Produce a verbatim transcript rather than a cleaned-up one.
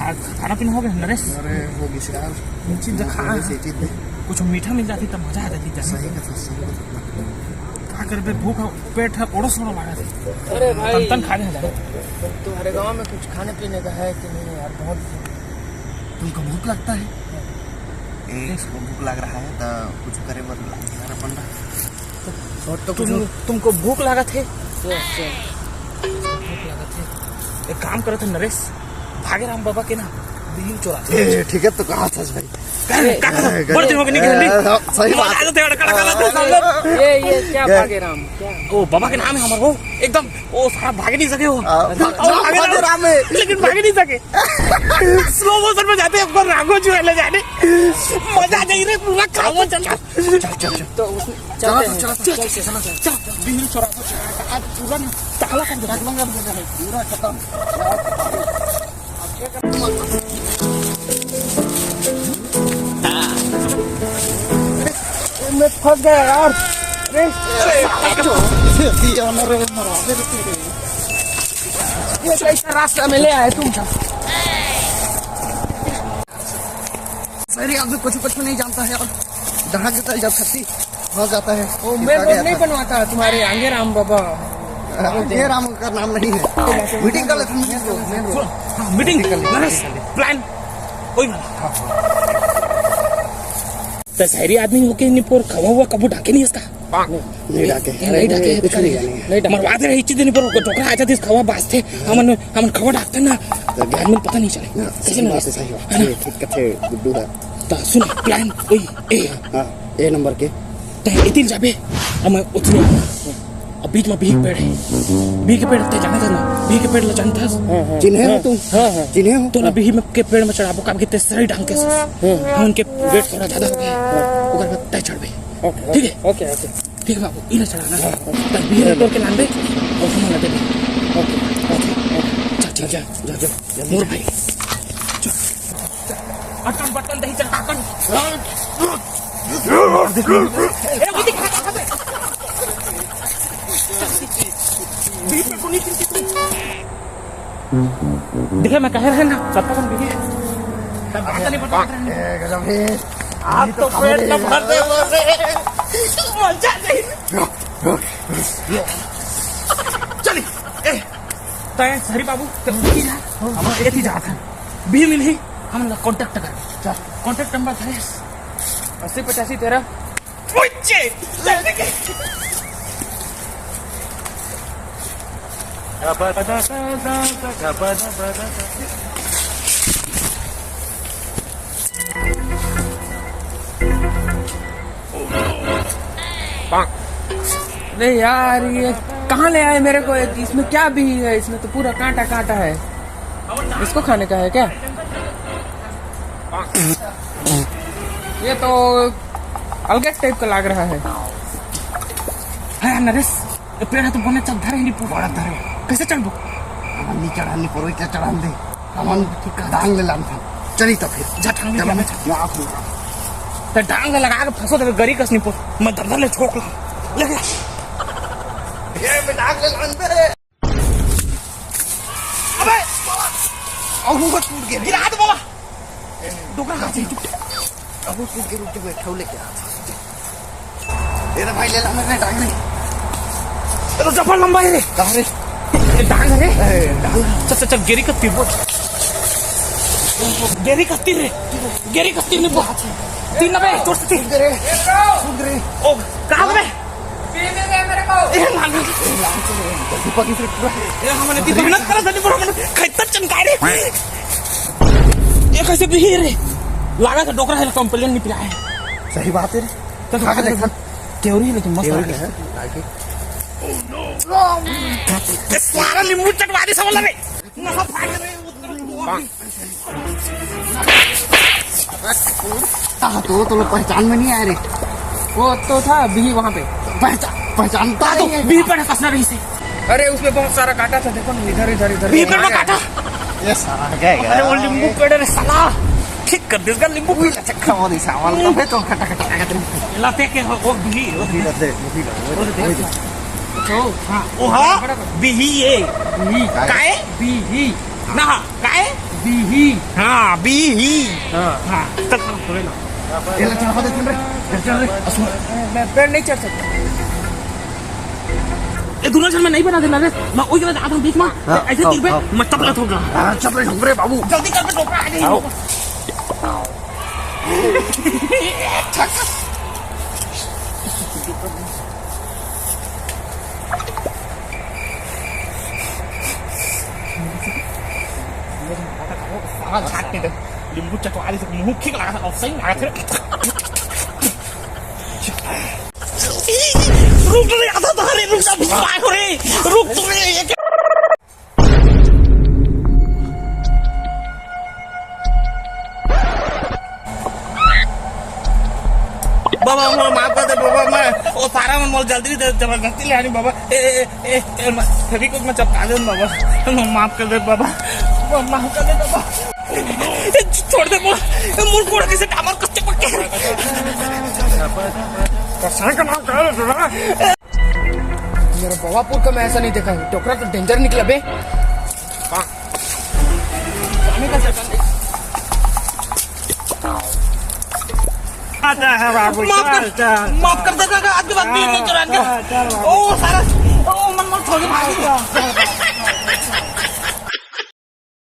आज खाना पीना हो गया नरेश? अरे, हो गया यार। चीज खा। कुछ मीठा मिल जाती तब मजा आ जाती जाने। सही कथा, सही कथा। का करबे, भूख ह, पेट ह ओड़ो सोड़ो लागत हे। अरे भाई, तन तन खा ले जाने। तुम्हारे गांव में कुछ खाने पीने का है कि नहीं यार? बहुत तुमको भूख लगता है? ए, इसको भूख लग रहा है तो कुछ करे बर लागे यार अपन ला। और तो तुम, कुछ तुमको भूख लागत हे? भूख लागत हे। एक काम करत हे नरेश, भागे राम बाबा के ना बिहिल चोरा। ए, ठीक है, तो कहा था भाई? का, का, का, ए, बड़ दिन हो गए नहीं खेली। ए, सही बात। मजा आ जाते, अड़का, अड़का, अड़का, अड़का। ये, ये क्या ए। भागे राम? क्या? ओ, बाबा के नाम है हमारे वो, एकदम, वो सारा भागे नहीं सके वो। आ, और भागे भागे राम है। लेकिन भागे नहीं सके। स्लो मोशन में जाते हैं, हमको राघो जो है ले जाने। मजा आ जाए रे, पूरा खाओ चल। चल, चल, चल। तो उसमें चलो, चलते हैं। चलो, चलो, चलो, चलो, चलो। चल, बिहिल चोरा, आज पूरा ना ताला कर दे। ताला कर दे, पूरा खत्म। मैं फंस गया यार। अरे, अरे, अरे, ये कैसा रास्ता में ले आए तुम? शहरी आदमी कुछ कुछ नहीं जानता है और डहाक देता है जब छत्ती फंस जाता है। ओ, फिर मेन रोड नहीं बनवाता तुम्हारे आगे राम बाबा। आगे राम का नाम नहीं है। मीटिंग कर लेते हैं, मीटिंग कर लेते हैं। हाँ, मीटिंग कर लेते हैं। प्लान वही वाला। हाँ। तो शहरी आदमी होके नहीं पोर खवा हुआ कबू ढाके नहीं इसका। नहीं ढाके। नहीं ढाके, कुछ नहीं। मरवा दे रही चीज नहीं पर डोकरा आ जाती खवा बाजते। हमन, हमन खवा ढाकते ना। तो ज्ञान में पता नहीं चले। हाँ, कैसे सही नहीं बात है, सही बात है। ठीक कथे गुड्डू है। तो सुन, प्लान वही, ए। हाँ, ए नंबर के। तैं इतिल जाबे, अब मैं उतने। अब बीच में बिही के पेड़ है। बिही के पेड़ तैं जानत हस ना? बिही के पेड़ ला जानत हस? हाँ, हाँ। चिन्हे हो तुम? हाँ, हाँ। चिन्हे हो? तो ना बिही में के पेड़ में चढ़ाबो, काबर कि तैं सरई डांग के हस। हाँ। हम उनके वेट थोड़ा ज्यादा हो गया। हाँ। ओकर बाद तैं चढ़बे। ओके, ठीक है? ओके, ओके। ठीक है बाबू, इला चढ़ाना। हाँ, हाँ। तब बिही तोड़ के लानबे, और हम लगे दे। ओके, ओके, ओके। चल, चल, जा, जा, जा। मोर भाई। चल। अटकन बटकन दही चल, अटकन। ए, वो दिखा, दिखा दे। बीच में कोनी चिन चिन। देखे, मैं कह रहे ना, कब तक हम बिही? तब बात नहीं बता रहे हैं। ए, गजब है। आप तो पेट न भर दे, बोल रहे। मजा नहीं। चली। ए, तैं शहरी बाबू, तैं उठी जा। हम एती जात हन। बिही मिलही, हमन ला कॉन्टैक्ट कर। चल। कॉन्टैक्ट नंबर है अस्सी पचासी तेरह। ओए, जल्दी के। अरे यार, ये कहाँ ले आए मेरे को? इसमें क्या बिही है? इसमें तो पूरा कांटा कांटा है। इसको खाने का है क्या? ये तो अलग टाइप का लग रहा है। है नरेश, ये पेड़ है तो बोले चल धरे ही नहीं पूरा धरे। कैसे चढ़बो? हम नहीं चढ़ाने पड़ो, क्या चढ़ान दे? हमन डांग ले लान था। चली तो फिर। जा डांग ले चलो। मैं ना आप लोग। तो डांग ले लगा के फंसो तो गरी कस नहीं पो। मैं दरदर ले छोक ला। ले गया। ये मैं डांग ले लान दे। अबे, बाबा। अब वो टूट गया। गिरा दे बाबा। डोकरा हाथ से टूट। अब वो टूट के रुक के बैठा हूँ, लेके आ। ये ले भाई, ले ला मेरे डांग ले। ये तो जफर लंबा है रे। कहाँ रे? ये डांग है रे। ए, डांग। चल, चल, चल, गेरी का तीर बोल। गेरी का तीर रे। गेरी का तीर नहीं बोल। तीर ना बे, जोर से तीर। रे। सुन रे। ओ, कहाँ बे? पीने दे मेरे को। ए, ना, ना। दीपक इसे पूरा। ए, हमने दीपक ना करा था, दीपक हमने खैता चमकाए रे। ये कैसे बिही रे? लागा था डोकरा है, कंप्लेन नहीं पिला है। सही बात है रे। तो खा के देखा। केवरी है लेकिन मस्त केवरी है। ये सारा नींबू चटवा दे सब रे। नहा फाड़ रे। हाँ, तो, तो लोग पहचान में नहीं आए रे। वो तो था बिही वहाँ पे। पहचान, पहचानता तो नहीं है। बिही पर फंसना रही से। अरे, उसमें बहुत सारा कांटा था, देखो ना, इधर, इधर, इधर। बिही पर कांटा। ये साला क्या है? अरे, वो नींबू पेड़ है रे साला। ठीक कर दे इसका नींबू पेड़। चक्का वो नहीं सामान का, मैं तो खटा, खटा, खटा। लाते के हो, वो बिही, वो बिही। लाते, वो बिही लाते। वो तो देख। तो, हाँ। ओ हाँ, बिही ये। बिही। काय? बिही। ना, काय? बीही। हाँ, बीही। हाँ। हाँ, चल, चल, चल, चल। ये ला चढ़ा दे, चल रे, चल, चल रे। असुर। मैं पेड़ नहीं चढ़ सकता। ये दोनों झन मैं नहीं बना देना रे। मैं वही वाला आदमी बीच में, हाँ, ऐसे हाँ, तीर पे, हाँ। मैं चपला ठोक रहा। हाँ, चपला ठोक रे बाबू। जल्दी कर बे, डोकरा आ गई। आओ। सारा झाट के दे। नींबू चटवा दे, मुंह खींच लगा था, और सही लगा था। रुक रे, आधा धारे, रुक जा, भाग रे, रुक तू रे, ये क्या? बाबा, मोला माफ कर दे बाबा, मैं वो सारा मन मोला जल्दी दे, जबरदस्ती ले आनी बाबा। ए, ए, ए, ए, ए, मैं फेविक्विक में चपका दे बाबा, मोला माफ कर दे बाबा, मोला माफ कर दे बाबा। ए, छोड़ दे मोला, ए, मोर कोड़ा कैसे टामर कच्चे पक्के। कसाई का नाम क्या है तेरा? मेरा बवापुर का मैं ऐसा नहीं देखा है, डोकरा तो डेंजर निकला बे। आता है बाबू, माफ कर, चल, चल। माफ कर दे काका, आज के बाद भी नहीं चुराएंगे। चल, चल बाबू। ओ सारा, ओ मन मन छोड़ के भाग गया।